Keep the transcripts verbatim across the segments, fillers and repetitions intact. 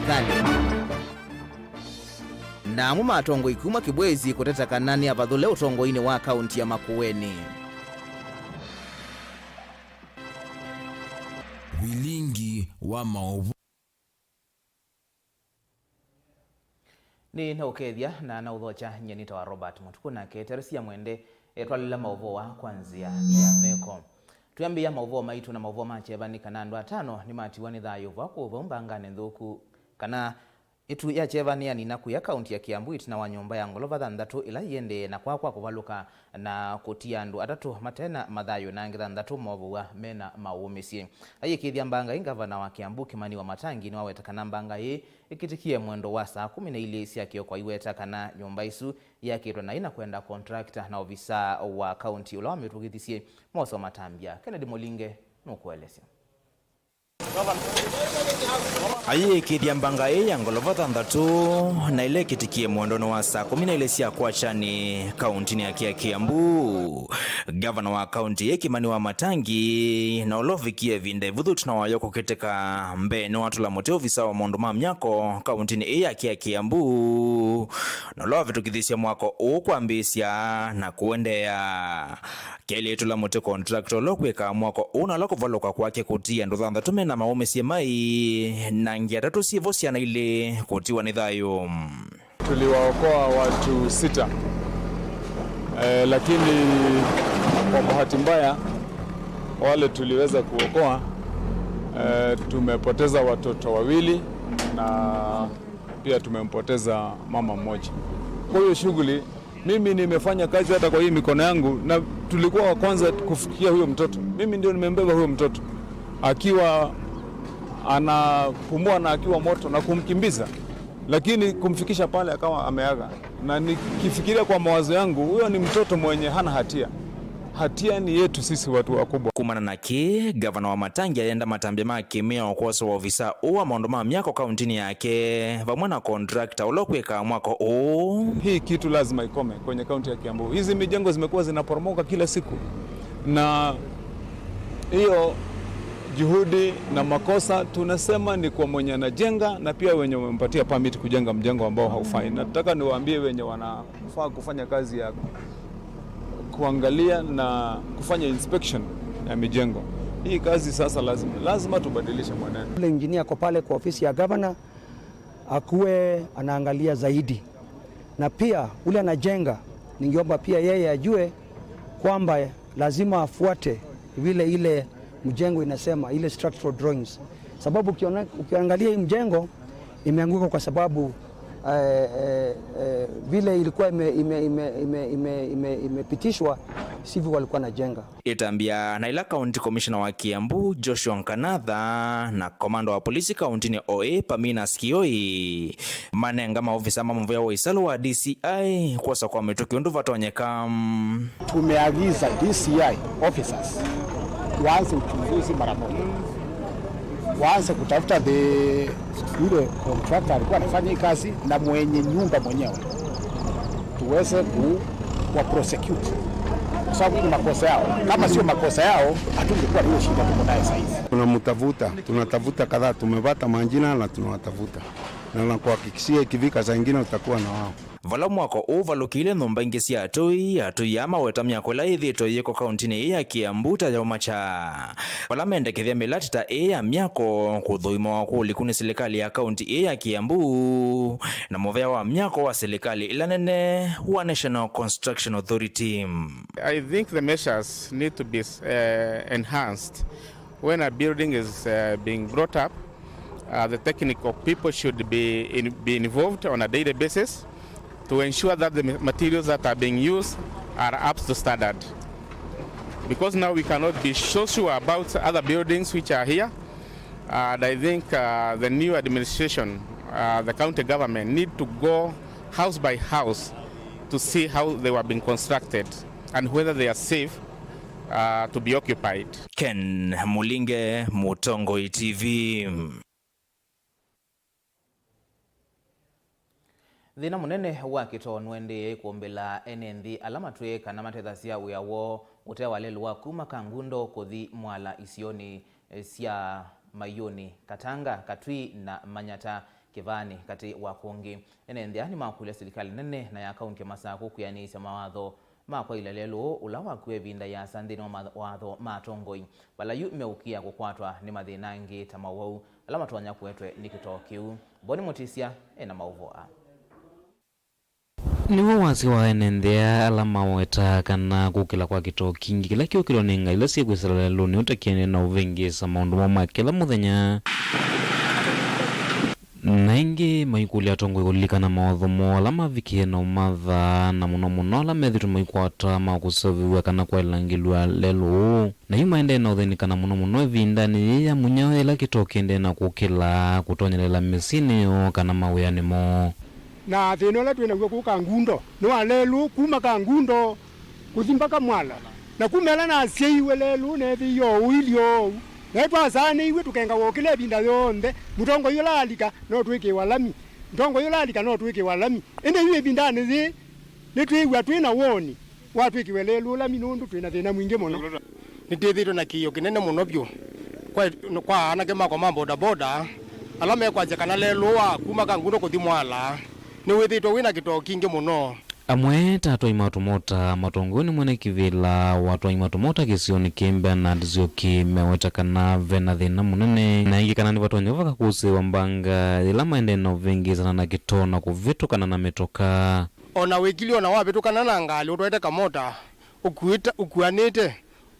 thilikalĩ. Na amwe ma atongoi kuma Kibwezi kũteta kana nĩ avathũle ũtongoinĩ wa kaunti ya Makueni. Vilingi wa maũvoo. Nĩ naũkethya na naũthokya nyie nĩtawa Robert Mũtuku, nake Teresia Mwende etwalĩla maũvoo aa kwa nzĩa ya meko. Twĩambĩĩa maũvoo maitũ na maũvoo ma kyeva nĩ kana andũ atano nĩmatiwa nĩ thayũ vakũũ vau mbanganĩ nthũku kana ĩtu ya kyeva nĩyanina kũya kaunti ya Kiambu ĩtina wa nyũmba ya ngolova thanthatũ ĩla yĩendee na kwakwa kũvalũka na kũtia andũ atatũ mate na mathayũ na angĩ thanthatũ movũwa mena maũũmĩsye. Ayĩkĩĩthya mbanga ĩĩ, ngavana wa Kiambu Kimani Wamatangi nĩwaweta kana mbanga ĩĩ ĩkĩtĩkie mwendo wa saa kũmi na ilĩ sya kĩoko, aiweta kana nyũmba ĩsu yakĩtwe naĩ na kwenda contractor na ovisaa wa kaunti ũla wamĩtũkĩthisye. Mose wa Matambya, Kennedy Mũlinge nũkũelesya. Ayĩkĩĩthya mbanga ĩĩ ya ngolova thanthatũ na ĩla ĩkĩtĩkie mwendonĩ wa saa kũmi na ilĩ sya kwakya nĩ kauntinĩ yake ya Kiambu. Ngavana wa kaunti ĩĩ Kimani Wamatangi, na ũla ũvikie ĩvinda ĩvũthũ ĩtina wayo kũkĩtĩka mbeenĩ, watũla mũtĩ ovisa wa maũndũ ma myako kauntinĩ ĩĩ yake ya Kiambu, na ũla wavĩtũkĩthisye mwako ũũ kwambĩĩsya na kũendeea. Kelĩ, tũla mũtĩ contractor ũla ũkwĩkaa mwako ũũ na ũla kũvalũka kwake kũtia andũ thanthatũ mena maũmĩsye mai na angĩ atatũ syĩvo syana ilĩ kũtiwa nĩ thayũ. Tuliwaokoa watu sita. Eh, lakini kwa bahati mbaya, wale tuliweza kuokoa, eh, tumepoteza watoto wawili na pia tumempoteza mama mmoja. Kwa hiyo shughuli, mimi nimefanya kazi hata kwa hii mikono yangu, na tulikuwa wa kwanza kufikia huyo mtoto. Mimi ndio nimembeba huyo mtoto akiwa anapumua na akiwa moto na kumkimbiza, lakini kumfikisha pale akawa ameaga. Na nikifikiria kwa mawazo yangu, huyo ni mtoto mwenye hana hatia. Hatia ni yetu sisi watu wakubwa. Kumana na kĩ, ngavana Wamatangi ayenda matambya ma kĩmĩao kwosa wa ovisa ũũ wa maũndũ ma myako kauntinĩ yake vamwe na contractor ũla ũkwĩkaa mwako ũũ. Hii kitu lazima ikome kwenye kaunti ya Kiambu. Hizi mijengo zimekuwa zinaporomoka kila siku, na hiyo juhudi na makosa tunasema ni kwa mwenye anajenga na pia wenye wamempatia permit kujenga mjengo ambao haufai. Nataka niwaambie wenye wanafaa kufanya kazi ya kuangalia na kufanya inspection ya mijengo. Hii kazi sasa lazima, lazima tubadilishe mwenendo. Ule engineer ako pale kwa ofisi ya governor akuwe anaangalia zaidi, na pia ule anajenga, ningeomba pia yeye ajue kwamba lazima afuate vile ile mjengo inasema, ile structural drawings, sababu ukiona, ukiangalia hii mjengo imeanguka kwa sababu eh, eh, eh, vile ilikuwa ime, ime, ime, ime, ime, ime, imepitishwa, sivyo walikuwa najenga. Ĩtambya na ĩla County Commissioner wa Kiambu, Joshua Nkanatha, na komanda wa polisi kauntinĩ o ĩ, Pamina Sikioi, manenga maovisa ma mũvĩa wa ĩsalũ wa D C I kwosa kwa mĩtũkĩ ũndũ vatonyeka. Tumeagiza D C I officers waanze uchunguzi mara moja, waanze kutafuta the yule contractor alikuwa anafanya hii kazi na mwenye nyumba mwenyewe, tuweze ku wa prosecute kwa sababu ni makosa yao. Kama sio makosa yao, hatungekuwa na hiyo shida tuko nayo saizi. Tunamtafuta, tunatafuta kadhaa, tumepata majina na tunawatafuta, na nakuhakikishia ikifika saa ingine utakuwa na wao. Vala mwako ũũ ũvalũkĩile, nyũmba ingĩ sya atũi, atũi aa maweta myako ĩla yĩthĩĩtwe yĩko kauntinĩ ĩĩ ya Kiambu ta yaumakya. Vala mendekethya mĩlatĩ ta ĩĩ ya myako kũthũimawa kwa ũliku nĩ silikalĩ ya kaunti ĩĩ ya Kiambu na mũvea wa myako wa silikalĩ ĩla nene wa National Construction Authority. I think the measures need to be, uh, enhanced. When a building is, uh, being brought up, uh, the technical people should be in, be involved on a daily basis to ensure that the ma-, materials that are being used are up to standard. Because now we cannot be so sure about other buildings which are here. And I think, uh, the new administration, uh, the county government need to go house by house to see how they were being constructed and whether they are safe, uh, to be occupied. Ken Mulinge, Mũtongoi T V. Thĩna mũnene wa kĩtoo nũendeee kũmbĩla ene nthĩ ala matwĩe kana matethasya wĩa woo ũte wa lelũ wa kuma Kangundo kũthi Mwala isionĩ sya Mayũnĩ, Katanga, Katui na Manyata. kĩvaanĩ katĩ wa kũngĩ. Ene nthĩa nĩmakũlya silikalĩ nene na ya kaunti ya Masakũ kwĩanĩĩsya mawatho ma kwaĩlya lelũ ũla wakuiwe ĩvinda yĩasa nthĩnĩ wa mawatho ma atongoi, vala yu meũkĩa kũkwatwa nĩ mathĩna angĩ ta mawau ala matonya kũetwe nĩ kĩtoo kĩu. Boni Mũtĩsya ena maũvoo aa. Nĩw'o wasya wa ene nthĩa ala mawetaa kana kũkĩla kwa kĩtoo kingĩ kĩla kĩũkĩlwa nĩ ngalĩ ila syĩkwĩsĩla lelũnĩ ũtakĩendee na ũvĩngĩĩsa maũndũ moo ma kĩla mũthenya. Na ĩngĩ maikũlya atongoi kũlilikana mawatho moo ala mavikie na ũmatha, na mũno mũno ala methĩtwe maikwata ma kũseũvĩw'a kana kwaĩlangĩlw'a lelũ ũũ. Na yu maendee na ũthĩnĩkana mũno mũno ĩvindanĩ yĩĩ ya mũnyao yĩla kĩtoo kĩendee na kũkĩla kũtonyelela mĩsyĩnĩ yoo kana mawĩanĩ moo. Na thĩna ũla twĩ naw'o kũu Kangundo nĩ wa lelũ kuma Kangundo kũthi mpaka Mwala. Na kuma ĩla nasyaiwe lelũ neethĩie o ũilyĩ oou. Na ĩtwasaanĩiw'e tũkengawa o kĩla ĩvinda yonthe. Mũtongoi ũla alika no twĩkĩwa lami. Mũtongoi ũla alika no twĩkĩwa lami. Ĩndĩ yu ĩvindanĩ yĩĩ nĩtwĩw'a twĩ na woni wa twĩkĩwe lelũ lami nũndũ twĩ na thĩna mwingĩ mũno. Nĩtwĩthĩĩtwe na kĩĩo kĩnene mũno vyũ kwa, kwa anake makwa ma bodaboda ala mekwasya kana lelũ wa kuma Kangundo kũthi Mwala nĩwĩthĩĩtwe wĩ na kĩtoo kingĩ mũno. Amwe ta atwai ma tũmota matongoew'e nĩ mwene kĩvĩla wa atwai ma tũmota kĩsionĩ kĩĩ Bernard Nzioki meweta kana ve na thĩna mũnene, na ĩngĩ kana nĩvatonya vaka kũsĩĩwa mbanga yĩla maendee na ũvĩngĩĩsana na kĩtoo na kũvĩtũkana na mĩtoka. O na wĩkilye o na wavĩtũkana na ngalĩ ũtwaĩte kamota ũkuĩte, ũkuanĩte,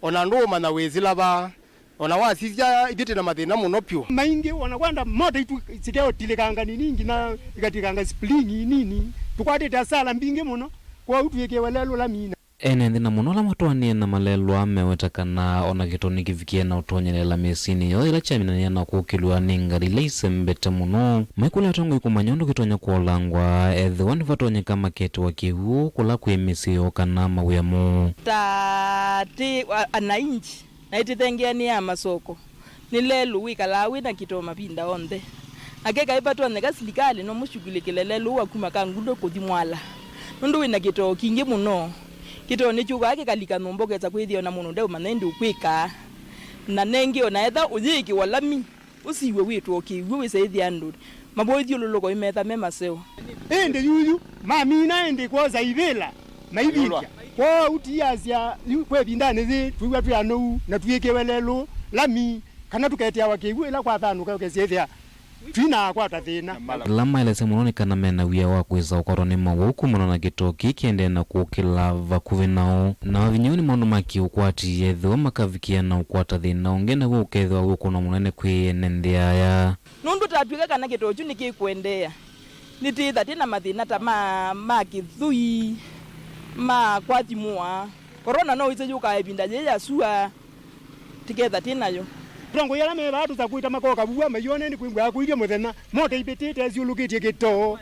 o na ndũũmanya wĩsĩla va. O na wasisya, ithyĩ twĩ na mathĩna mũno vyũ. Maingĩ, o na kwenda mota itũ sikeũtilĩkanga nini nginya ikatilĩkanga spring nini. Tũkwatĩte asala mbingĩ mũno, kwoou twĩkĩwe lelũ lami. Ene nthĩ na mũno ala matwaanĩe na malelũ aa meweta kana o na kĩtoo nĩkĩvikie na ũtonyelela mĩsyĩnĩ yoo yĩla kyaminanĩa na kũkĩlw'a nĩ ngalĩ ila isembete mũno. Maikũlya atongoi kũmanya ũndũ kĩtonya kũolangwa ethĩwa nĩvatonyeka maketiwa kĩw'ũ kũla kwĩ mĩsyĩ yoo kana mawĩa moo. Ta tĩ wa-, anainji, na ĩtĩthengeanĩaa masoko. Nĩ lelũ wĩkalaa wĩ na kĩtoo mavinda onthe. Na keka ĩvatonyeka silikalĩ no mũshughulĩkĩle lelũ wa kuma Kangundo kũthi Mwala. Nũndũ wĩ na kĩtoo kingĩ mũno. Kĩtoo nĩkyũkaa kĩkalika nyũmba ũkesa kwĩthĩa o na mũndũ ndeũmanya ĩndĩ ũkwĩkaa. Na nengĩ o na etha ũyĩĩkĩwa lami, ũsiw'e wĩtwe o kĩw'ũ wĩse ĩthĩa andũ mavoithyũlũlũko ĩmetha me maseo. Ĩndĩ yuyu mamina ĩndĩ kwosa ivĩla maivikya. Kwoou tiasya yu kwa ĩvindanĩ yĩĩ twĩw'a twĩ anũu na twĩkĩwe lelũ lami, kana tũketiawa kĩw'ũ ĩla kwathanũka ũkesyĩthĩa twinakwata thĩna. Ĩla maelesya mũno nĩ kana mena wia wa kwĩsa ũkwatwa nĩ mawau kumana na kĩtoo kĩĩ kĩendee na kũkĩla vakuvĩ nao. Na mavinyĩĩwe nĩ maũndũ ma kĩũkwati ethĩwa makavikĩa na ũkwata thĩna ũngĩ, naw'o ũkethĩwa wĩ ũkũno mũnene kwĩ ene nthĩ aya. Nũndũ tatw'ĩka kana kĩtoo kyu nĩkĩkũendeea, nĩtĩĩtha twĩ na mathĩna ta ma, ma kĩthũi, ma kwathimũa. Korona no ĩse yũkaa ĩvinda yĩĩ ya sua, tĩketha twĩ nayo. Atongoi ala me vaa tũsakũĩte makoka vua maione nĩ kwĩmbwaa kũilye mũthenya, mota ivĩtĩte ĩsyũlũkĩtye kĩtoo.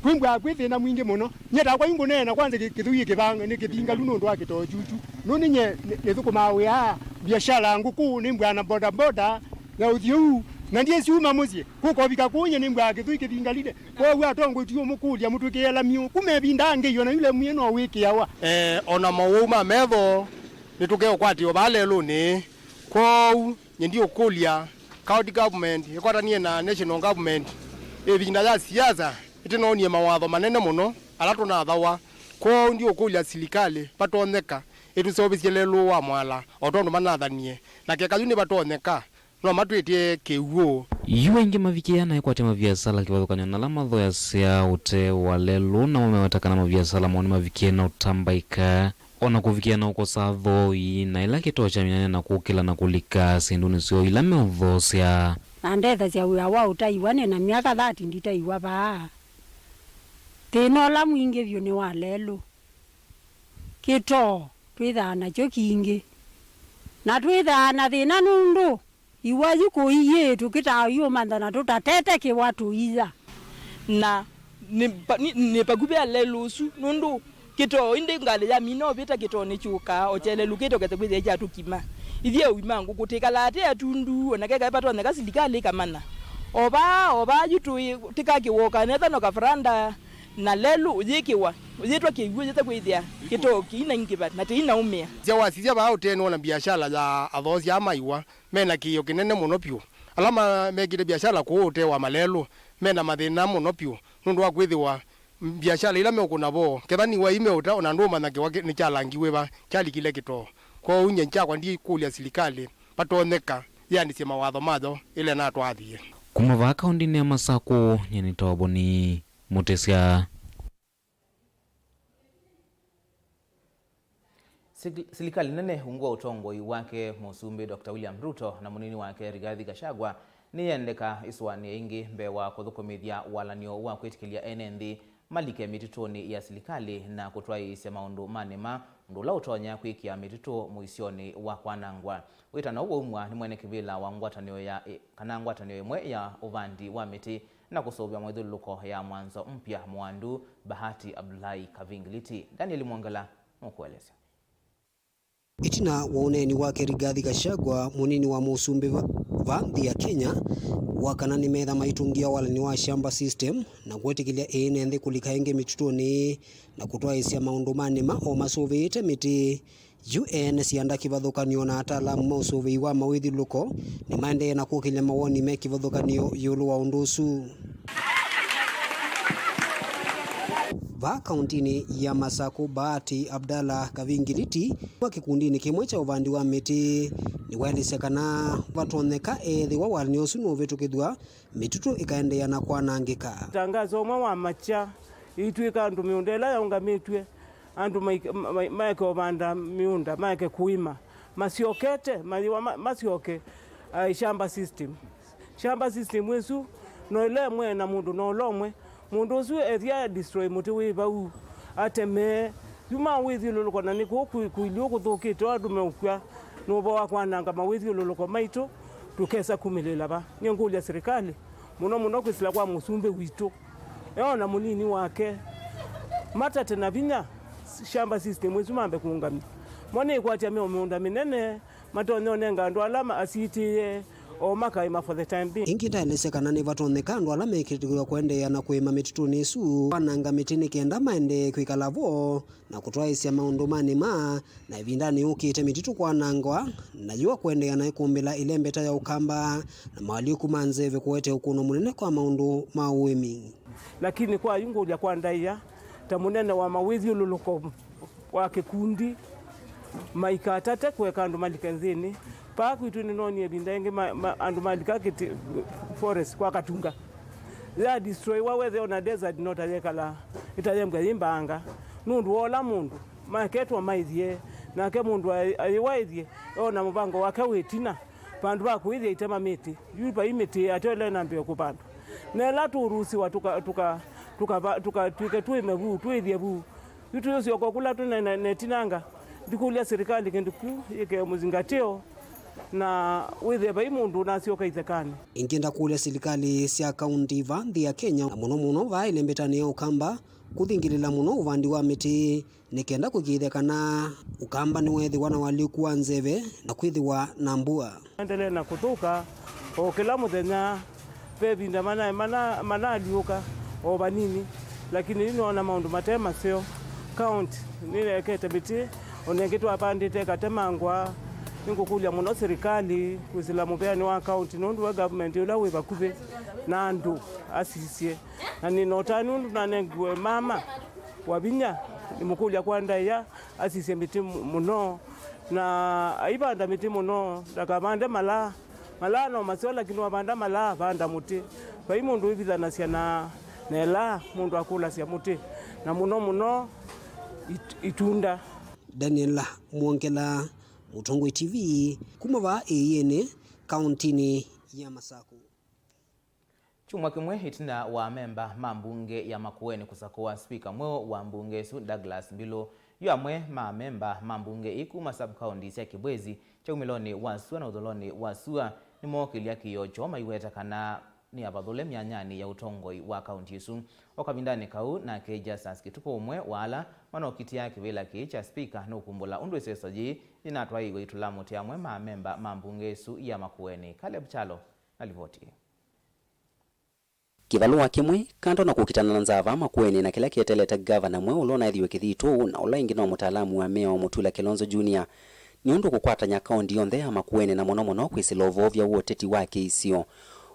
Kwĩmbwaa kwĩ thĩna mwingĩ mũno. Nyie takwa yu ngũneena kwanza kĩ-, kĩthũi kĩvanga nĩ kĩthingalu nũndũ wa kĩtoo kyukyu. Nũndũ nyie nĩ-, nĩthũkũmaa wĩa biashara ngũkũ, nĩmbwaa na bodaboda ya ũthiũ, na ndyĩsyuma mũsyĩ. Kũkovika kũũ nyie nĩmbwaa kĩthũi kĩthingalile. Kwoou atongoi tiũmũkũlya mũtwĩkĩe lamiũ. Kuma ĩvinda angĩ, o na yu lamiũ no wĩkĩawa. Eh, o na mawau ma metho nĩtũkeũkwatĩwa vaa lelũnĩ. Kwoou nyie ndiũkũlya county government ĩkwatanie na national government ĩvinda ya siasa ĩtĩnoonie mawatho manene mũno ala tũnathawa. Kwoou ndiũkũlya silikalĩ vatonyeka ĩtũseũvĩsye lelũ wa Mwala o tondũ manathanie, na keka yu nĩvatonyeka no matwĩtĩe kĩw'ũ. Yu aingĩ mavikĩaa na ĩkwatya maviasala kĩvathũkany'o na ala mathoyasya ũtee wa lelũ, namo meweta kana maviasala moo nĩmavikĩe na ũtambaĩka, o na kũvikĩa na ũkosa athooĩ, na ĩla kĩtoo kyaminanĩa na kũkĩla na kũlika syĩndũnĩ syoo ila meũthoosya. Na ndethasya wĩa wa ũtaiwa, nĩ na myaka thirty nditaiwa vaa. Thĩna ũla mwingĩ vyũ nĩ wa lelũ. Kĩtoo twĩthaa nakyo kingĩ. Na twĩthaa na thĩna nũndũ iwa yu kũiĩ tũkĩtaa yũmantha na tũtatete kĩwa tũiya. Na nĩ pa-, nĩ, nĩ pakuvĩ alelũ ũsu nũndũ kĩtoo, ĩndĩ ngalĩ yamina ũvĩta kĩtoo nĩkyũkaa, o kyelelũ kĩtokete kwĩthĩa kyatũkima. Ithyĩ aui ma ngũkũ tĩkalaa tĩ atundu, o na kekaĩ vatonyeka silikalĩ ĩkamanya. O vaa, o vaa yu tũĩ, tĩkakĩwoka, netha no kafaranda, na lelũ ũyĩkĩwa, ũyĩtwa kĩw'ũ, ũyĩte kwĩthĩa kĩtoo kĩinaingĩva na tĩinaũmĩa. Sya wasisya vaa ũteenĩ wona mbiasala ya athoosi aa ma iwa mena kĩĩo kĩnene mũno vyũ. Ala ma-, mekĩte biasala kũũ ũtee wa malelũ me na mathĩna mũno vyũ nũndũ wa kwĩthĩwa biasala ila meũkũna vo, ketha nĩ wai meũta, o na ndũũmanya kĩwa kĩ-, nĩkyalangiw'e va, kyalikile kĩtoo. Kwoou nyie kyakwa ndikũlya silikalĩ vatonyeka yĩanĩsye mawatho mayo ĩla ĩnatwathie. Kuma vaa kaũndĩnĩ ya Masakũ, nyie nĩ Toboni Mũtĩsya. Sili-, silikalĩ nene ungu wa ũtongoi wake Mũsumbĩ Doctor William Ruto na mũnini wake Rigathi Gachagua nĩyendeka ĩsũanĩe ĩngĩ mbee wa kũthũkũmĩthya walany'o wa kwĩtĩkĩlya ene nthĩ malike mĩtitũnĩ ya silikalĩ na kũtwaĩĩsya maũndũ ma nĩma, ũndũ ũla ũtonya kwĩkĩa mĩtitũ mũisyonĩ wa kwanangwa. Wĩtano ũũ waumw'a nĩ mwene kĩvĩla wa ngwatanĩo ya, kana ngwatanĩo ĩmwe ya ũvandi wa mĩtĩ na kũsũvĩa mawĩthyũlũlũko ya Mwanzo Mpya Mwandu, Bahati Abdullahi Kavingiliti. Daniel Mwongela nũkũelesya. Ĩtina wa ũneeni wake Rigathi Gachagua, mũnini wa mũsumbĩ va, va nthĩ ya Kenya, wa kana nĩmetha maitũngĩa walani wa shamba system na kwĩtĩkĩlya ene nthĩ kũlika ĩngĩ mĩtitũnĩ na kũtwaĩĩsya maũndũ ma nĩma o masũvĩĩte mĩtĩ. Yu ene syanda kĩvathũkany'o na ataalamu ma ũsũvĩi wa mawĩthyũlũlũko nĩmaendee na kũkĩlya mawoni me kĩvathũkany'o ĩũlũ wa ũndũ ũsu. Vaa kaũntĩnĩ ya Masakũ, Bahati Abdallah Kavingiliti wa kĩkundinĩ kĩmwe kya ũvandi wa mĩtĩ nĩwaelesya kana vatonyeka ethĩwa walani ũsu nũvĩtũkĩthw'a, mĩtitũ ĩkaendeea na kwanangĩka. Tangazo ũmwe wa makya, ĩitw'ĩka andũ mĩũnda ĩla yaũngamĩtw'e, andũ maik-, ma-, ma-, maeke ũvanda mĩũnda, maeke kũĩma, masyokete, mayĩwa ma-, masyoke, uh, shamba system. Shamba system ĩsu, no ĩla ĩmwe na mũndũ no ũla ũmwe. Mũndũ ũsu ethĩa destroy mũtĩ wĩ vau, atemee. Yu ma wĩthyũlũlũko na nĩ kũu kũ-, kũilyĩ ũkũthũkĩte, andũ meũkw'a nũvo wa kwananga mawĩthyũlũlũko maitũ, tũkesa kumĩlĩĩla va? Nĩngũlya silikalĩ, mũno mũno kwĩsĩla kwa mũsumbĩ witũ, e o na mũnini wake, matate na vinya shamba system ĩsu mambe kũũngamya. Mo nĩkwatya me o mĩũnda mĩnene, matonya ũnenga andũ ala ma-, asiĩtĩĩe, o makaĩma for the time being. Ĩngĩ ndaelesya kana nĩvatonyeka andũ ala mekĩtĩkĩlwa kũendeea na kũĩma mĩtitũnĩ ĩsu, kwananga mĩtĩ nĩ kenda maendee kwĩkala vo na kũtwaĩĩsya maũndũ ma nĩma, na ĩvindanĩ yũkĩte mĩtitũ kwanangwa, na yũa kũendeea na ĩkũmbĩla ĩlembeta ya Ũkamba na mawalyũku ma nzeve kũete ũkũno mũnene kwa maũndũ ma ũĩmi. Lakini kwa yu ngũlya kwa ndaĩa, ta mũnene wa mawĩthyũlũlũko wa kĩkundi, maikatate kũeka andũ malike nthĩnĩ. Paa kwitũ nĩnoonie ĩvinda ĩngĩ ma, ma, andũ malika kĩtĩ forest kwa Katunga. Ya destroywa, wethĩa ona desert no ta yekala, ĩtayembwa yĩ mbaanga. Nũndũ wa ũla mũndũ maeketwa maĩthye, nake mũndũ ayĩ-, ayĩwa ĩthye, eona mũvango wake wĩ ĩtina. Vandũ va kũĩthya itema mĩtĩ, yu vai mĩtĩ yatyo ĩla ĩnambĩĩe kũvandwa. Na ĩla tũũrusiwa tũka-, tũka-, tũkava-, tũkatw'ĩke twĩme vu, twĩthye vu, yu tũyũsyoka kũla tũnenetinanga. Ndikũlya silikalĩ kĩndũ kĩu yĩkĩe mũzingatĩo na wĩthĩe vai mũndũ ũnasyoka ithekanĩ. Ĩngĩ ndakũlya silikalĩ sya kaũnti va nthĩ ya Kenya, na mũno mũno vaa ĩlembetanĩ ya Ũkamba, kũthingĩlĩla mũno ũvandi wa mĩtĩ nĩ kenda kũĩkĩĩthya kana Ũkamba nĩweethĩwa na ũalyũku wa nzeve na kwĩthĩwa na mbua. Endelee na kũthũka o kĩla mũthenya, ve ĩvinda mana-, mana-, manalyũka o vanini, lakini yu nĩwona maũndũ mate maseo. County nĩyekete mĩtĩ, o na ĩngĩ twavandĩte ĩkatemangwa. Nĩngũkũlya mũno silikalĩ kwĩsĩla mũveanĩ wa county, nũndũ we government ũla wĩ vakuvĩ na andũ asisye. Na nĩ na ũtanu nũndũ nanengiwe mama wa vinya, nĩmũkũlya kwa ndaĩa asisye mĩtĩ mũ-, mũno, na aivanda mĩtĩ mũno, ndakavande malaa. Malaa no maseo, lakini wavanda malaa, vanda mũtĩ. Vai mũndũ wĩvithanasya na, na ĩlaa, mũndũ akũlasya mũtĩ, na mũno mũno it-, itunda. Daniel Mwongela, Mũtongoi T V, kuma vaa ĩiĩnĩ, kaũntinĩ ya Masakũ. Kyumwa kĩmwe ĩtina wa amemba ma mbunge ya Makueni kũsakũa spika mweũ wa mbunge ĩsu, Douglas Mbilu, yu amwe ma amemba ma mbunge ii kuma sub-county sya Kibwezi, kyaumĩlonĩ wa sua na ũthũlonĩ wa sua, nĩmookĩlya kĩĩo kyoo maiweta kana nĩ avathũle myanyanĩ ya ũtongoi wa kaunti ĩsu. O kavindanĩ kau, nake Justus Kĩtukũ, ũmwe wa ala manokitĩa kĩvĩla kĩĩ kya spika, nũkumbũla ũndũ ĩseso yĩĩ yĩnatwaĩiwe itũla mũtĩ amwe ma amemba ma mbunge ĩsu ya Makueni. Caleb Kyalo na livoti ĩĩ. Kĩvalũa kĩmwe, kando na kũkitana na nzaa vaa Makueni na kĩla kĩetelete ngavana mweũ ũla ũnaethiwe Kĩthitũ, na ũla ĩngĩ no mũtaalamu wa mĩao Mutula Kilonzo Junior, nĩ ũndũ kũkwatany'a kaũndi yonthe ya Makueni na mũno mũno kwĩsĩla ũvoovya wa ũteti wa kĩisio,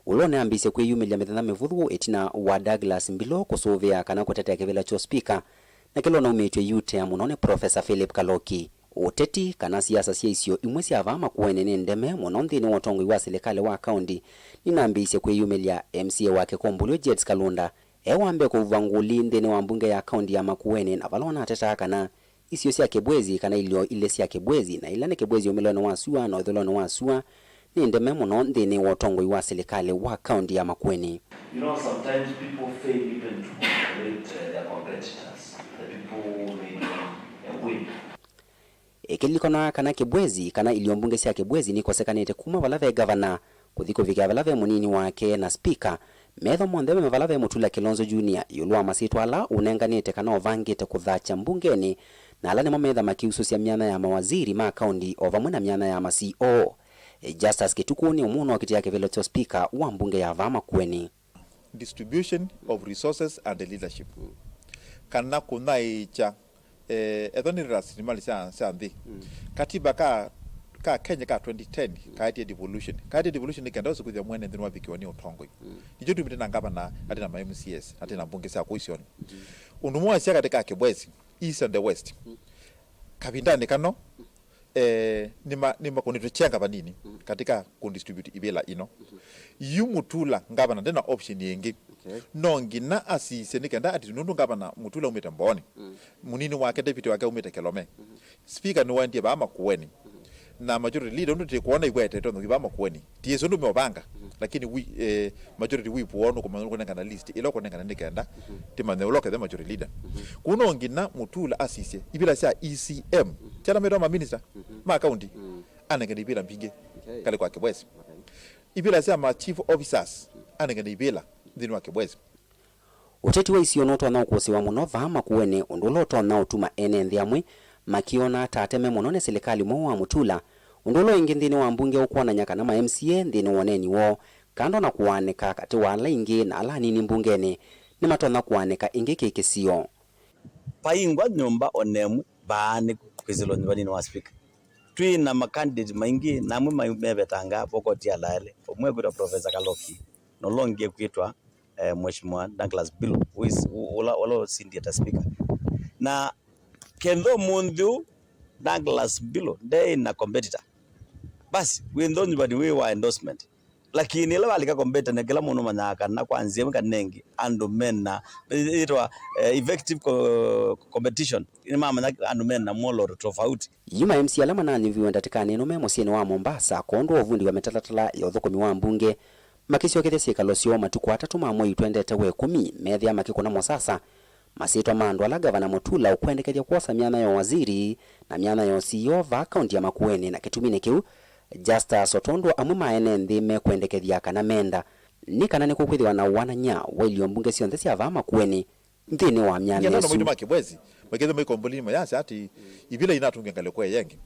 ũla ũneambĩĩsye kwĩyumĩlya mĩthenya mĩvũthũ ĩtina wa Douglas Mbilũ kũsũvĩa kana kũtetea kĩvĩla kya spika, na kĩla ũnaumĩtw'e iutea mũno nĩ Professor Philip Kaloki. Ũteti kana siasa sya isio imwe sya vaa Makueni nĩ ndeme mũno nthĩnĩ wa ũtongoi wa silikalĩ wa kaũndi nĩnambĩĩisye kwĩyumĩlya. M C A wa Kĩkũmbũlyo Jets Kalunda e wa mbee kũvuva ngũli nthĩnĩ wa mbunge ya kaũndi ya Makueni, na vala ũnatetaa kana isio sya Kibwezi kana ilyo ilĩ sya Kibwezi, na ila nĩ Kibwezi ũmĩlonĩ wa sua na ũthũĩlonĩ wa sua, nĩ ndeme mũno nthĩnĩ wa ũtongoi wa silikalĩ wa kaũndi ya Makueni. You know, sometimes people fail even to congratulate, uh, their competitors, the people who made them, uh, win. Ĩkĩlilikanwa kana Kibwezi kana ilio mbunge sya Kibwezi nikosekanĩte kuma vala ve ngavana kũthi kũvikĩa vala ve mũnini wake na spika. Metho monthe me vala ve Mutula Kilonzo Junior ĩũlũ wa masyĩtwa ala ũnenganĩte kana ũvangĩte kũthakya mbungenĩ, na ala nĩmo metha makĩusũsya myanya ya mawaziri ma kaũndi o vamwe na myanya ya ma C O. Justus Kĩtukũ nĩ ũmwe ũnokitĩa kĩvĩlo kya spika wa mbunge ya vaa Makueni. Distribution of resources and leadership. Kana kũnyaĩĩkya, eh, ethwa nĩ rasilimali sya, sya nthĩ. Katiba ka, ka Kenya ka twenty ten kaetie devolution. Kaetie devolution nĩ kenda ũsĩ kwĩthĩa mwene nthĩnĩ wa vikiwa nĩ ũtongoi. Nĩkyo tumĩte na ngavana, atĩ na ma M C As, atĩ na mbunge sya kũu isioni. Ũndũ ũmwe wasya katĩ ka Kibwezi, East and the West. Kavindanĩ kano, eh, nĩma-, nĩmakũnĩtwe kyenga vanini katika kudistribute ivĩla ino. Yu Mutula ngavana ndena option ĩngĩ. Okay. No nginya asisye nĩ kenda ati nũndũ ngavana Mutula umĩte Mbooni, mũnini wake, deputy wake, umĩte Kelome. Speaker nĩwaendie vaa Makueni. Na majority leader ũndũ tĩkwona iwetete ũndũ vaa Makueni. Tiĩsĩ ũndũ meũvanga, lakini wi-, eh, majority whip woo nũkũmanya nũkũnengana list ĩla ũkũnengana nĩ kenda tĩmanye ũla ũkethe majority leader. Kũu no nginya Mutula asisye ivĩla sya E C M, syala metawa maminista ma kaunti, anengane ivĩla mbingĩ, okay, ngalĩko ya Kibwezi. Okay. Ivĩla sya ma chief officers, anengane ivĩla nthĩnĩ wa Kibwezi. Ũteti wa isio nũtonya ũkũsĩwa mũno vaa Makueni, ũndũ ũla ũtonya ũtuma ene nthĩ amwe makĩona ta ateme mũno nĩ silikalĩ mweũ wa Mutula, ũndũ ũla ĩngĩ nthĩnĩ wa mbunge ũkwonany'a kana ma M C A nthĩnĩ wa ũneeni woo, kando na kũaanĩka katĩ wa ala aingĩ na ala anini mbungenĩ, nĩmatonya kũaanĩka ĩngĩ kĩ kĩsio. Vaingwa nyũmba o na ĩmwe vaa nĩ kwĩsĩlwa nyũmbanĩ wa spika. Twĩ na ma candidate maingĩ, na amwe mai-, mevetangaa vokoti ya laele. Ũmwe ekwĩtwa Professor Kaloki, na ũla ũngĩ ekwĩtwa, eh, Mheshimiwa Douglas Bilo, who is, u-, ũla, ũla ũsindie ta speaker. Na kenda ũmũnthĩ ũũ, Douglas Bilo ndeĩ na competitor. Basi, wĩ nthonyi vani wĩ wa endorsement. Lakini ĩla walika competitor, na kĩla mũndũ manyaa kana kwa nzĩa ĩmwe kana ĩngĩ, andũ mena, ĩtwa, eh, effective co-, competition. Nĩmamanya andũ mena mwolooto tofauti. Yu ma M C A ala mananyuviwe ndatĩkanĩ ĩno me mũsyĩnĩ wa Mombasa kwondũ wa ũvundi wa mĩtalatala ya ũthũkũmi wa mbunge, makĩsyokethya syĩkalo syoo matukũ atatũ ma mwei twendete wa ĩkũmi, methĩa makĩkũna mũsasa masyĩtwa ma andũ ala Ngavana Mutula ũkwendekethya kwosa myanya ya waziri na myanya ya C E O vaa kaunti ya Makueni, na kĩtuminĩ kĩu Justus, o tondũ amwe ma ene nthĩ mekwendekethya kana menda, nĩ kana nĩkũkwĩthĩwa na ũanany'a wa ilio mbunge syonthe sya vaa Makueni nthĩnĩ wa myanya ĩsu. Ngetha na maũndũ ma Kibwezi, makethĩa maikombolini mayasya ati ivila inatũngia ngalĩko ĩyo ĩngĩ.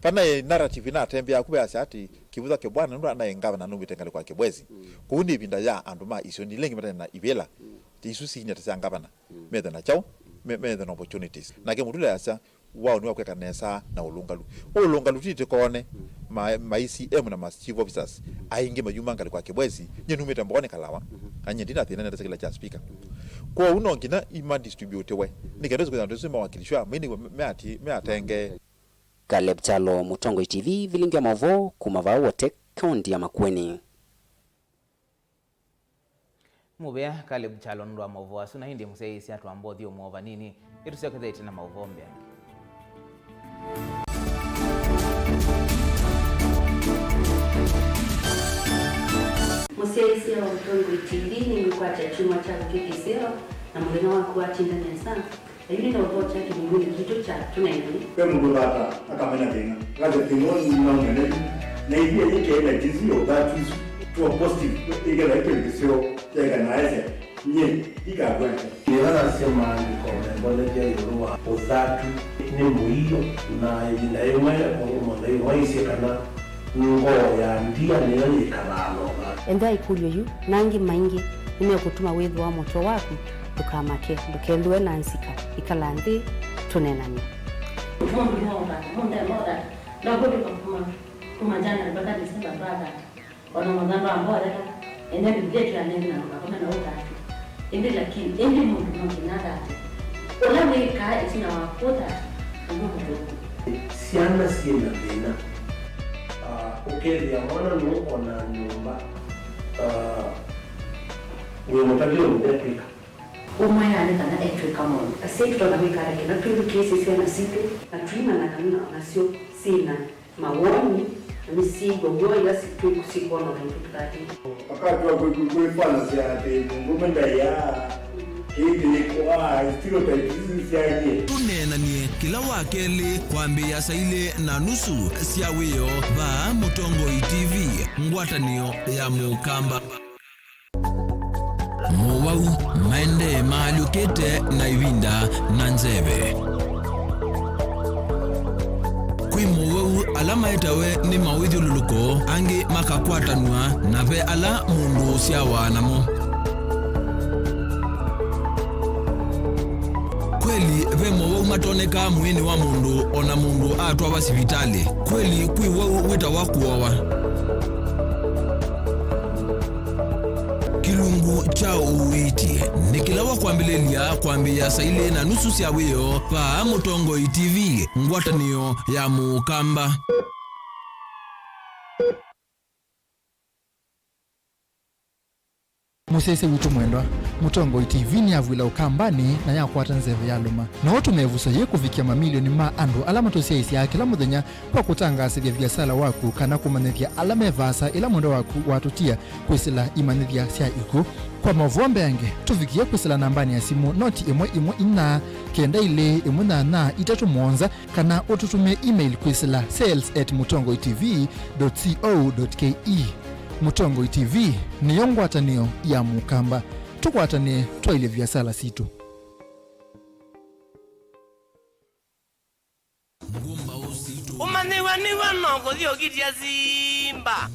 Pana ĩ narrative inatembeaa ku yasya ati Kivutha Kibwana nũndũ anaĩ ngavana numĩte ngalĩko ya Kibwezi. Kũu nĩ ĩvinda ya andũ ma isio nĩ lengi matene na ivila. Ti isu sinya ta sya ngavana. Methe na kyaũ, me-, methe na opportunities. Nake Mutula yasya, wao nĩ wa kwĩka nesa na ũlũngalu. Ũlũngalu ti tĩkone, ma, ma E C M na ma chief officers aingĩ mayuma ngalĩko ya Kibwezi, nyie numĩte Mbooni Kalawa, na nyie ndina thĩna nĩndatĩsya kĩla kya speaker. Kwoou no nginya ima distributiwe, nĩ kenda kwĩthĩwa andũ asu mawakilishwa, mainĩwe me ati, me atenge. Caleb Kyalo, Mũtongoi T V, vilingi ya maũvoo kuma vaa Wote, kaunti ya Makueni. Mũvea Caleb Kyalo nũndũ wa maũvoo asu, na ĩndĩ mũsyaĩĩsya twamba ũthyũmũa o vanini, nĩtũsyokethete na maũvoo mbeange. Mũsyaĩĩsya wa Mũtongoi T V nĩmwĩkwatya kyumwa kyaku kĩ kĩseo, na mũthenya waku watinda nesa. Yu nĩ na ũvoo kya kĩvungunĩ kitũ kya Tũneenany'e. Ve mũndũ ũthata akamena thĩna, akasya thĩna ũũ nĩnaumena yu, na ithyĩ yĩkee na jinsi ya ũthatu isu, tuwa positive, ĩkethwa ĩ kĩndũ kĩseo kyaeka na asya, nyie ndikakwata. Nĩvanasya maandĩko membolethya ĩũlũ wa ũthatu nĩ mũio, na ĩvinda yĩmwe mũndũ mũtheu waisye kana ngoo ya ndia nĩyo yĩkalaa na ũthatu. Ethĩa ĩkũlyo yu na angĩ maingĩ nĩmekũtuma wĩthĩwa mũtwe waku. Ndũkamake, ndũkethĩwe na nzika. Ĩkala nthĩ, tũneenany'e. Mũndũ nĩwaũthata, mũndũ nĩwaũthata. Ndakũtũka kuma, kuma January mpaka December twathata. O na mũthanga wa mbolela, ene Biblia ĩtwĩanĩte na ndũkakome na ũthatu. Ĩndĩ lakini, ĩndĩ mũndũ no nginya athate. Ũla wĩkaa ĩtina wa kũthata, nĩw'o mũthũku. Syana syĩ na thĩna. Ah, ũkethĩa mwana nũũ o na nyũmba. Ah, wĩ mũtavye ũndũ ekwĩka. Ũmwe nĩ kana etw'ĩka maũndũ. Asyai tũtonya kwĩka ata kĩla twĩthukĩĩsye syana sitũ na tũimanya kana o nasyo syĩ na mawoni na nĩsyĩĩw'a w'o ĩla si-, twĩ-, syĩkwona ũndũ tũtatĩte? Wakati wa kwĩ-, kwĩ-, kwĩfanasya atĩ mũndũũme ndaĩaa, kĩĩ kĩlĩkwaa, stereotypes isu syaĩlye. Tũneenany'e kĩla wa kelĩ kwambĩĩa saa ilĩ na nusu sya wĩoo vaa Mũtongoi T V, ngwatanĩo ya Mũkamba. Mowau maendee maalyũkĩte na ĩvinda na nzeve. Kwĩ mowau ala maetawe nĩ mawĩthyũlũlũko, angĩ makakwatanw'a, na ve ala mũndũ ũsyawa namo. Kweli ve mowau matonekaa mwĩĩnĩ wa mũndũ o na mũndũ atwawa sivitalĩ. Kweli kwĩ wau wĩtawa kũowa. Kĩlungu kya ũiiti nĩ kĩla wa kwambĩlĩlya kwambĩĩa saa ilĩ na nusu sya wĩoo vaa Mũtongoi T V, ngwatanĩo ya Mũkamba. Mũsyaĩĩsya witũ mwendwa, Mũtongoi T V nĩyavw'ĩla Ũkambanĩ na yakwata nzeve yalũma. No ũtũme ĩvuso yĩĩ kũvikĩa mamilioni ma andũ ala matũsyaĩĩsyaa kĩla mũthenya kwa kũtangaasĩthya viasala waku kana kũmanyĩthya ala me vaasa ĩla mwendwa waku watũtia kwĩsĩla imanyĩthya sya ikw'ũ. Kwa maũvoo mbeange, tũvikĩe kwĩsĩla nambanĩ ya simũ noti ĩmwe ĩmwe inya kenda ilĩ ĩmwe nyanya itatũ mũonza, kana ũtũtũmĩe email kwĩsĩla sales at mũtongoi T V dot co dot K E. Mũtongoi T V nĩyo ngwatanĩo ya Mũkamba. Tũkwatanĩe twaĩlye viasala sitũ. Ũmanyĩw'a nĩw'o no kũthi ũkitya simba.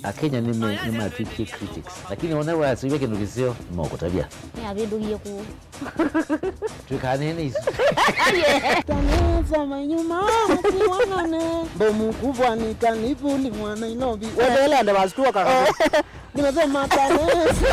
Akenya nĩme-, nĩmatwĩkie critics, lakini ona wasĩw'a kĩndũ kĩseo, nĩmokũtavya. Nĩavĩndũkie kũũ. Twĩkanene isu. Tanesa manyuma masiwanane. Mbomu kubwa ni kanivuli mwa Nairobi. Weteela ande basi tuoka kabisa. Nimesema Tanesa.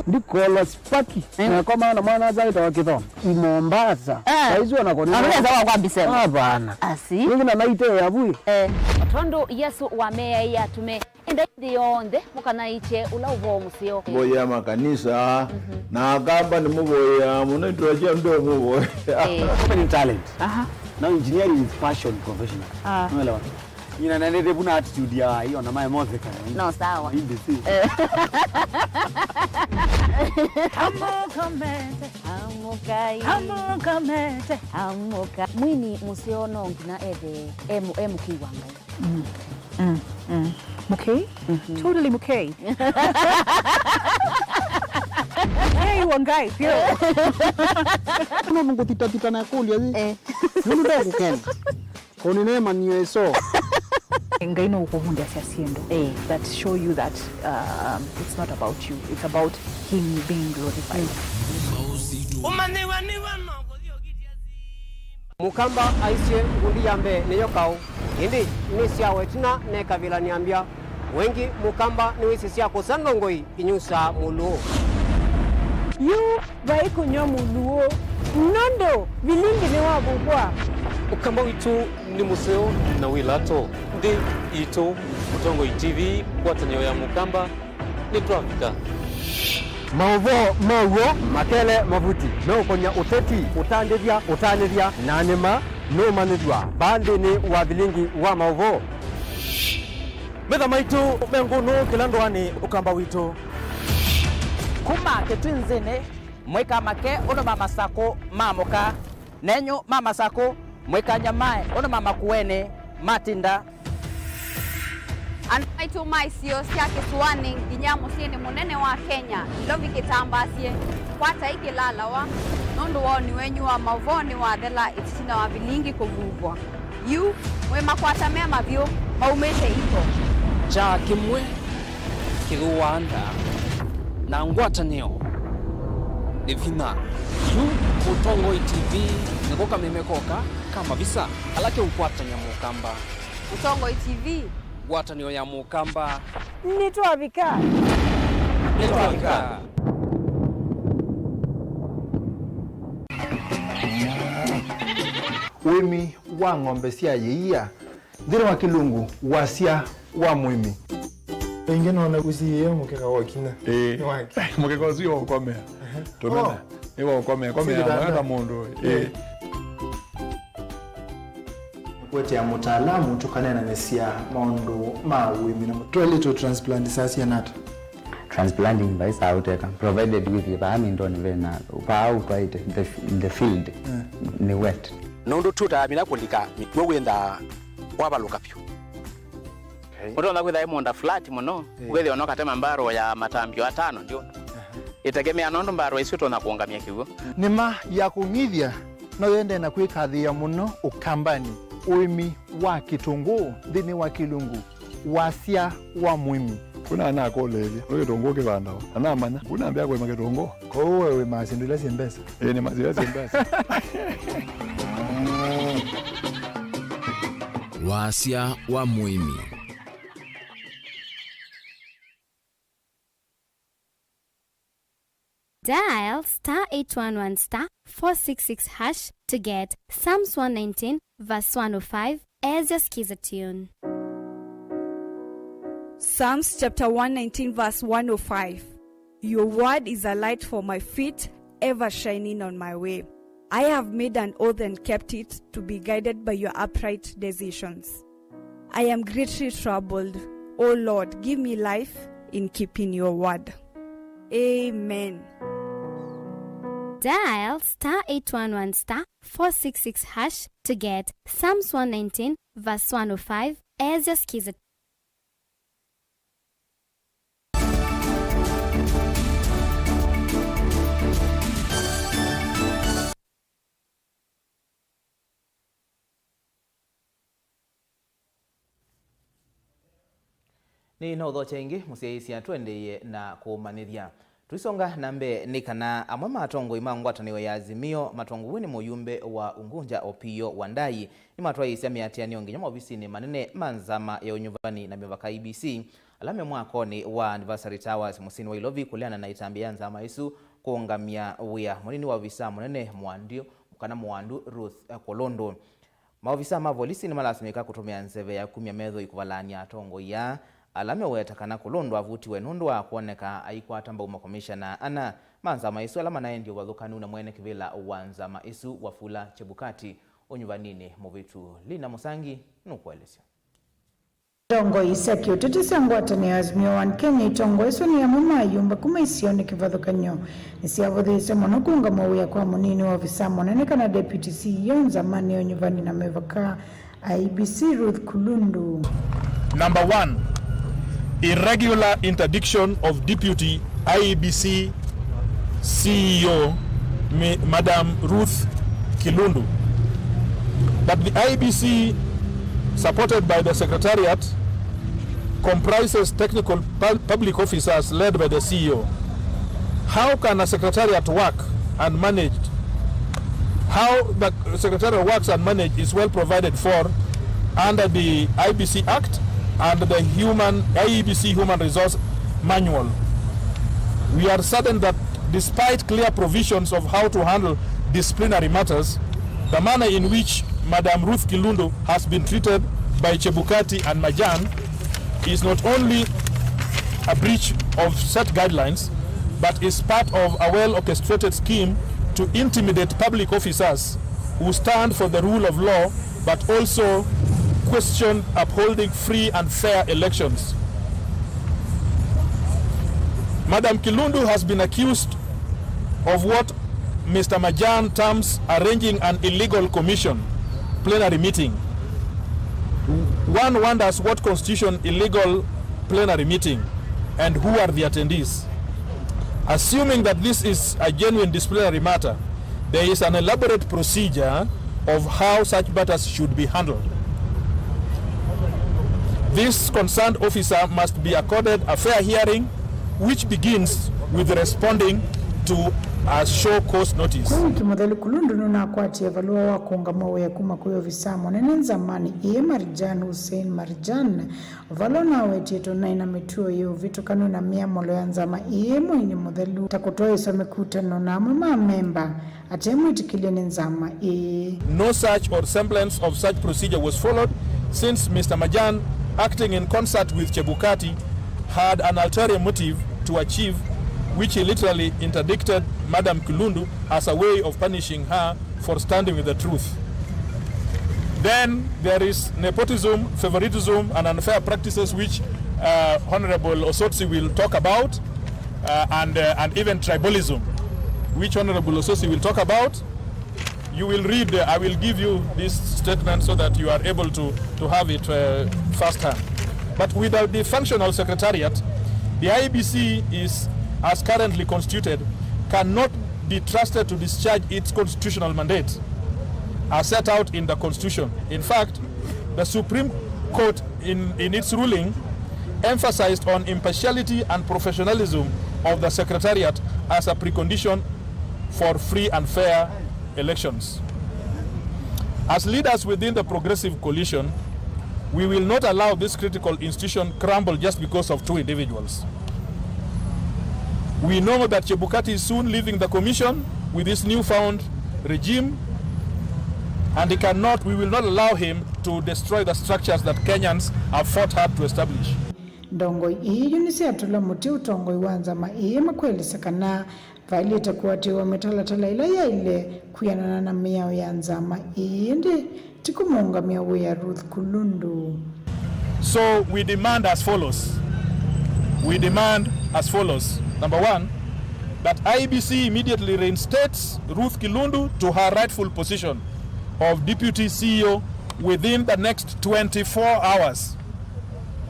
Ndikola spaki. Eh. Na kwa maana mwana azaita wa Kithoma. I Mombasa. Eh. Saizi wanakonea. Anaweza wa kwa bisema. Hapana. Asi. Ningi na naite ya bui. Eh. Tondũ Yesũ wameaĩe atũme enda nthĩ yonthe mũkanaĩkye ũla ũvoo mũseo. Mũvoyea makanisa, mhm, na Akamba nĩmũvoyea mũno, itũla kya ndũmũvoyea. Eh. Open in talent. Aha. Now engineering is passion professional. Ah. Unaelewa? Nyina nende vuna attitude ya hiyo na mae mothe kana. No, sawa. Hindi si. Eh. Amũka mete. Amũkai. Amũka mete. Amũka. Mwini mũseo no nginya ethe e mũ-, e mũkĩi wa Ngai. Mm. Mm. Mm. Mũkei? Mhm. Totally mũkei. Mũkei wa Ngai, pio. No nũngũthitathita na kũlya ĩ. Eh. Nũndũ ndakũkena. Kũnĩneemany'e ĩso. Ngai no ũkũvundĩasya syĩndũ, eh, that show you that, um, it's not about you, it's about him being glorified. Ũmanyĩw'a nĩw'o no kũthi ũkitya simba. Mũkamba aisye ngundi ya mbee nĩyo kaũ, ĩndĩ nĩ syawa ĩtina nekavĩla nĩambya. Wengi Mũkamba nĩwĩsĩ sya kũsa ndongoi inyusaa mũlũũ. Yu vai kũnyw'a mũlũũ, nũndũ vilingi nĩwavuvwa. Ũkamba witũ nĩ mũseo na wĩ lato. Nthĩ yitũ, Mũtongoi T V, ngwatanĩo ya Mũkamba, nĩtwavika. Maũvoo ma w'o makele mavuti meũkony'a ũteti, ũtandĩthya, ũtanĩthya, na nĩma nũũmanyĩthw'a vaa nthĩnĩ wa vilingi wa maũvoo. Metha maitũ me ngũnũ kĩla ndũanĩ Ũkamba witũ. Kuma Kĩtwinzĩnĩ, mwĩka make ũndũ ma Masakũ maamũka, nenyu ma Masakũ, mwĩka nyamae ũndũ ma Makuenĩ matinda. Andũ maitũ ma isio sya kĩsũanĩ nginya mũsyĩnĩ mũnene wa Kenya, Nairobi kĩtambaasye, kwatai kĩlalawa, nũndũ wa ũni wenyu wa maũvoo nĩwathela ĩtina wa vilingi kũvuvwa. Yu, mwĩ makwata me mavyũ, maumĩte iko. Kyaa kĩmwe kĩthũaa nda, na ngwatanĩo nĩ vinya. Yu, Mũtongoi T V nĩko kameme koka ka mavisa ala keũkwatany'a Mũkamba. Mũtongoi T V. Ngwatanĩo ya Mũkamba. Nĩtwavika. Nĩtwavika. Ũĩmi wa ng'ombe sya yĩia. Nthĩnĩ wa Kĩlungu, wasya wa mũĩmi. Ĩngĩ nona ũsiĩĩe mũkeka wa ũkinya. Ĩĩ. Nĩ wake. Mũkeka ũsu nĩ wa ũkomea. Tũmena. Oh. Nĩ wa ũkomea. Komea. Sivitanda. Mwana mũndũ. Ĩĩ. Ĩĩ. Kũetea mũtaalamu tũkaneenanĩsya maũndũ ma ũĩmi na mũtwaĩlĩtwe transplant saa siana ata? Transplanting vai saa ũteka, provided with vaa mindoni vena, vaa ũtwaĩte, the, the field, mm, nĩ wet. Nũndũ tũtaamina kũlika mĩkw'ũ wĩnthaa wavalũka vyũ. Okay. Ũtonya kwĩtha ĩ mũũnda flat mũno, eh, ũkethĩa ona ũkatema mbarũ ya matambio atano ndio. Aha. Ĩtegemea nũndũ mbarũ ĩsu ĩtonya kũũngamya kĩw'ũ. Nĩma ya kũng'ithya no yende na kwĩkathĩĩa mũno Ũkambanĩ, ũĩmi wa kĩtũngũũ nthĩnĩ wa Kĩlungu, wasya wa mũĩmi. Kuna anakũlĩĩlya, nĩ kĩtũngũũ kĩvandawa? Na namanya, kuna ambĩa kũĩma kĩtũngũũ. Kwoou we wĩmaa syĩndũ ila syĩ mbesa? Ĩĩ, nĩmaa syĩndũ ila syĩ mbesa. Wasya wa mũĩmi. Dial star eight one one star four six six hash to get Psalms one nineteen verse one oh five as your skiza tune. Psalms chapter one nineteen verse one oh five. Your word is a light for my feet, ever shining on my way. I have made an oath and kept it, to be guided by your upright decisions. I am greatly troubled. O Lord, give me life in keeping your word. Amen. Dial star eight one one star four six six hash to get Psalms one nineteen verse one oh five as your skiza. Nĩ na ũthokya ĩngĩ, mũsyaĩĩsya, tũendeeye na kũmanyĩthya. Tũisonga na mbee, nĩ kana amwe ma atongoi ma ngwatanĩo ya Azimio matongow'e nĩ mũyumbe wa Unguja Opiyo Wandayi nĩmatwaĩĩsya mĩatĩanĩo nginya maovisinĩ manene ma nzama ya ũnyuvani na mĩvaka, I E B C, ala me mwakonĩ wa Anniversary Towers mũsyĩnĩ wa Ilovi kũleana na ĩtambya ya nzama ĩsu kũũngamya wĩa. Mũnini wa ovisa mũnene Mwandũ, kana Mwandu Ruth Kulundu. Maovisa ma volisi nĩmalasimĩka kũtũmĩa nzeve ya kumya methoi kũvalany'a atongoi aa, ala meweta kana Kulundu avutiwe nũndũ wa kwoneka aikwata mbau makomishana ana ma nzama ĩsu ala manaendie ũvathũkanu na mwene kĩvĩla wa nzama ĩsu Wafula Chebukati ũnyuvaninĩ mũvĩtu. Lina Mũsangi nũkũelesya. Ndongoi sya kĩũteti sya ngwatanĩo ya Azimio One Kenya itongoeswe nĩ amwe ma ayumbe kuma isionĩ kĩvathũkany'o nĩsyavũthĩĩsye mũno kũũngama wĩa kwa mũnini wa ovisa mũnene kana deputy C E O nzamanĩ ya ũnyuvani na mĩvaka, I E B C, Ruth Kulundu. Number one, irregular interdiction of deputy I E B C C E O, Mi-, Madam Ruth Kilundu, that the I E B C, supported by the Secretariat, comprises technical pu-, public officers led by the C E O. How can a secretariat work and managed, how the secretariat works and managed is well provided for under the I E B C Act and the human, I E B C Human Resource Manual? We are saddened that despite clear provisions of how to handle disciplinary matters, the manner in which Madam Ruth Kilundu has been treated by Chebukati and Majan is not only a breach of set guidelines, but is part of a well-orchestrated scheme to intimidate public officers who stand for the rule of law, but also question upholding free and fair elections. Madam Kilundu has been accused of what Mister Majan terms arranging an illegal commission plenary meeting. One wonders what constitution illegal plenary meeting and who are the attendees. Assuming that this is a genuine disciplinary matter, there is an elaborate procedure of how such matters should be handled. This concerned officer must be accorded a fair hearing, which begins with responding to as show cause notice. Kwa wiki mũthelu, Kulundu nũnakwatie valũa wa kũũngama wĩa kuma kwĩ ovisaa mũnene nzamanĩ ĩĩ, Marjan Hussein Marjan, vala ũnawetie tũnaĩ na mĩtuo yĩ ũvĩtũkanu na mĩamũlo ya nzama ĩĩ mweinĩ mũthelu, ta kũtwaĩswa mĩkutano na amwe ma amemba ate mwĩtĩkĩlye nĩ nzama ĩĩ. No such or semblance of such procedure was followed, since Mister Marjan, acting in concert with Chebukati, had an ulterior motive to achieve, which he literally interdicted Madam Kulundu as a way of punishing her for standing with the truth. Then there is nepotism, favoritism, and unfair practices which, uh, Honorable Osotsi will talk about, uh, and, uh, and even tribalism, which Honorable Osotsi will talk about. You will read, uh, I will give you this statement so that you are able to, to have it, uh, firsthand. But without the functional secretariat, the I E B C is, as currently constituted, cannot be trusted to discharge its constitutional mandate as set out in the Constitution. In fact, the Supreme Court, in, in its ruling, emphasized on impartiality and professionalism of the Secretariat as a precondition for free and fair elections. As leaders within the Progressive Coalition, we will not allow this critical institution crumble just because of two individuals. We know that Chebukati is soon leaving the commission with this newfound regime, and he cannot, we will not allow him to destroy the structures that Kenyans have fought hard to establish. Ndongoi ii yu nĩsyatũla mũtĩ ũtongoi wa nzama ii makwelesya kana vaĩlĩte kũatĩĩwa mĩtalatala ĩla yaĩle kwĩanana na mĩao ya nzama ii, ĩndĩ ti kũmũũngamĩa wĩa Ruth Kulundu. So we demand as follows. We demand as follows. Number one, that I E B C immediately reinstates Ruth Kulundu to her rightful position of Deputy C E O within the next twenty-four hours.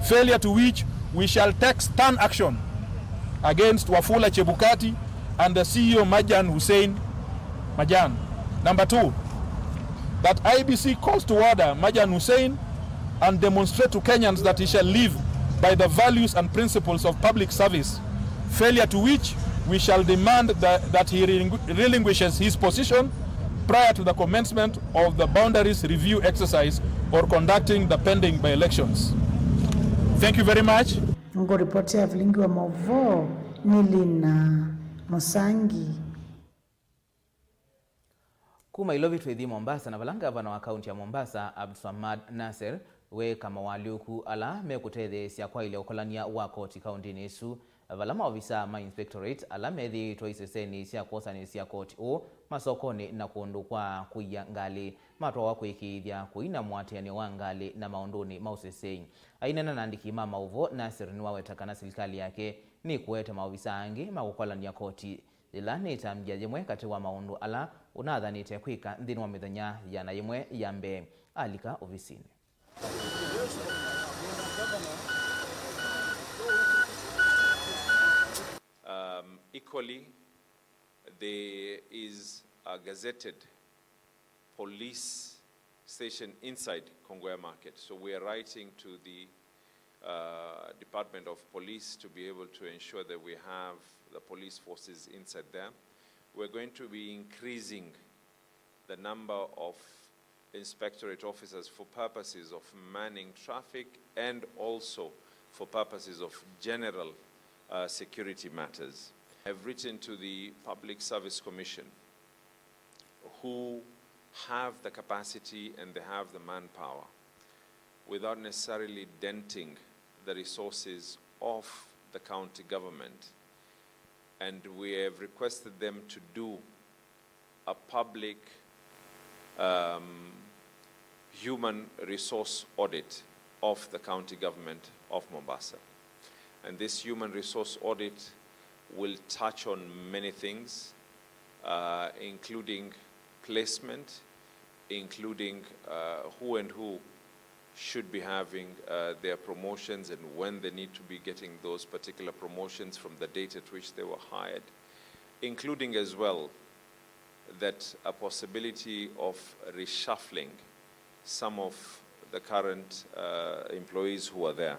Failure to which we shall take stern action against Wafula Chebukati and the C E O Marjan Hussein Marjan. Number two, that I E B C calls to order Marjan Hussein and demonstrate to Kenyans that he shall live by the values and principles of public service, failure to which we shall demand that, that he relinqu-, relinquishes his position prior to the commencement of the boundaries review exercise or conducting the pending by-elections. Thank you very much. Ngũripoti ya vilingi wa maũvoo nĩ Lina Mũsangi. Kuma Ilovi twĩthi Mombasa, na vala ngavana wa kaunti ya Mombasa, Abdulswamad Nasir, weeka mawalyũku ala mekũtetheesya kwaĩlya ũkolany'a wa koti kauntinĩ ĩsu, vala maovisaa ma inspectorate ala methĩĩtwe isesenĩ sya kwosanĩsya koti ũũ, masokonĩ na kũndũ kwa kũia ngalĩ, matwawa kũĩkĩĩthya kũina mũatĩanĩo wa ngalĩ na maũndũnĩ ma ũseseĩ. Aineena na andĩki ma maũvoo, Nasir nĩwaweta kana silikalĩ yake nĩkũete maovisaa angĩ ma kũkolany'a koti yĩla nĩtambya yĩmwe katĩ wa maũndũ ala ũnathanĩte kwĩka nthĩnĩ wa mĩthenya yĩana yĩmwe ya mbee alika ovisinĩ. Um, equally, there is a gazetted police station inside Kongowea Market. So we are writing to the uh, Department of Police to be able to ensure that we have the police forces inside there. We're going to be increasing the number of inspectorate officers for purposes of manning traffic and also for purposes of general, uh, security matters. I've written to the Public Service Commission, who have the capacity and they have the manpower without necessarily denting the resources of the county government. And we have requested them to do a public, um, human resource audit of the county government of Mombasa. And this human resource audit will touch on many things, uh, including placement, including, uh, who and who should be having, uh, their promotions and when they need to be getting those particular promotions from the date at which they were hired, including as well that a possibility of reshuffling some of the current, uh, employees who are there.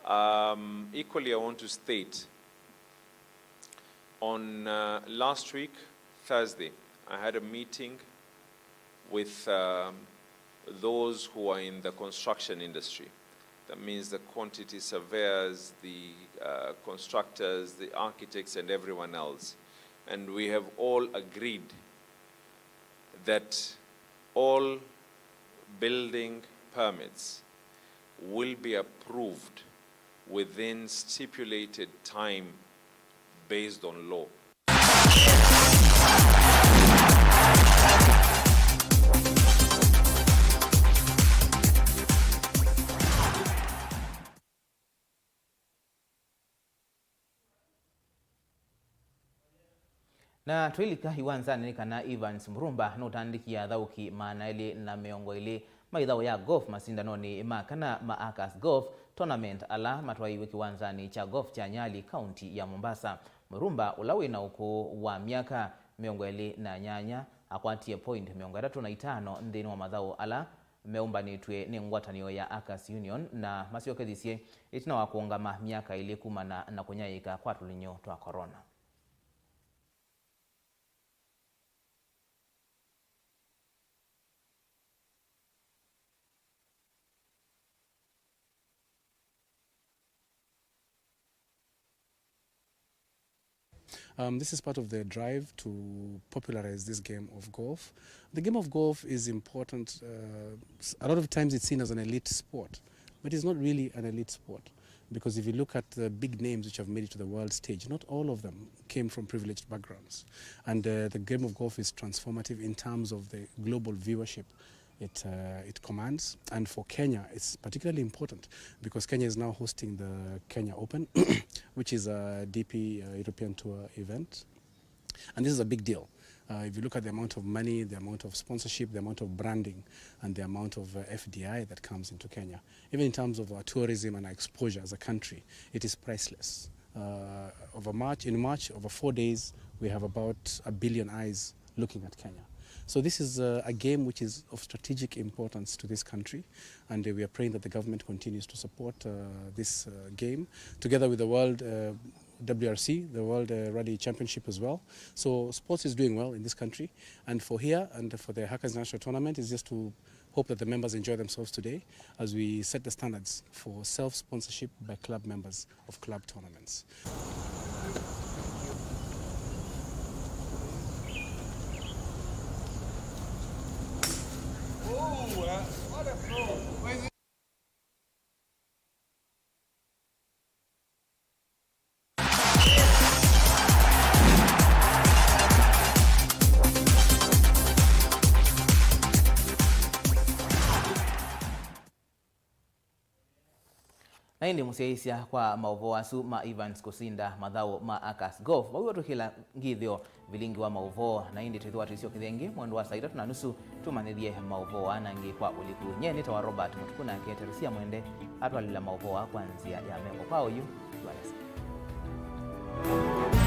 Um, equally, I want to state, On uh, last week, Thursday, I had a meeting with um, those who are in the construction industry. That means the quantity surveyors, the uh, constructors, the architects, and everyone else. And we have all agreed that all building permits will be approved within stipulated time based on law. Na twĩlika iwanzanĩ nĩ kana Evans Murumba nũtandĩkie athaũki maana elĩ na mĩongo ĩlĩ ma ĩthaũ ya golf masindanonĩ ma kana ma Akas Golf Tournament ala matwaiwe kĩwanzanĩ kya golf kya Nyali, kaunti ya Mombasa. Murumba, ũla wĩ na ũkũũ wa myaka mĩongo ĩlĩ na nyanya, akwatie point mĩongo ĩtatũ na itano nthĩnĩ wa mathaũ ala meũmbanĩtw'e nĩ ngwatanĩo ya Akas Union na masyokethisye ĩtina wa kũũngama myaka ĩlĩ kumana na kũnyaĩĩka kwa tũlinyũ twa corona. Um, this is part of the drive to popularize this game of golf. The game of golf is important. Uh, s- a lot of times it's seen as an elite sport, but it's not really an elite sport. Because if you look at the big names which have made it to the world stage, not all of them came from privileged backgrounds. And uh, the game of golf is transformative in terms of the global viewership it, uh, it commands. And for Kenya, it's particularly important because Kenya is now hosting the Kenya Open, which is a D P uh, European Tour event. And this is a big deal. Uh, if you look at the amount of money, the amount of sponsorship, the amount of branding, and the amount of uh, F D I that comes into Kenya, even in terms of uh, tourism and our exposure as a country, it is priceless. Uh, over March, in March, over four days, we have about a billion eyes looking at Kenya. So this is uh, a game which is of strategic importance to this country, and uh, we are praying that the government continues to support uh, this uh, game, together with the World uh, W R C, the World uh, Rally Championship as well. So sports is doing well in this country, and for here and for the Hakas National Tournament is just to hope that the members enjoy themselves today as we set the standards for self-sponsorship by club members of club tournaments. Na ĩndĩ mũsyaĩĩsya kwa maũvoo asu ma Evans kũsinda mathaũ ma Akas Golf, vau ĩvo tũkĩla ngĩthyo vilingi wa maũvoo. Na ĩndĩ twĩthĩwa twĩsyokethya ĩngĩ mwendo wa saa itatũ na nusu, tũmanyĩthye maũvoo aa na angĩ kwa ũliku. Nyie nĩtawa Robert Mũtuku, nake Teresia Mwende atwalĩla maũvoo aa kwa nzĩa ya meko. Kwa oyu, twalesa.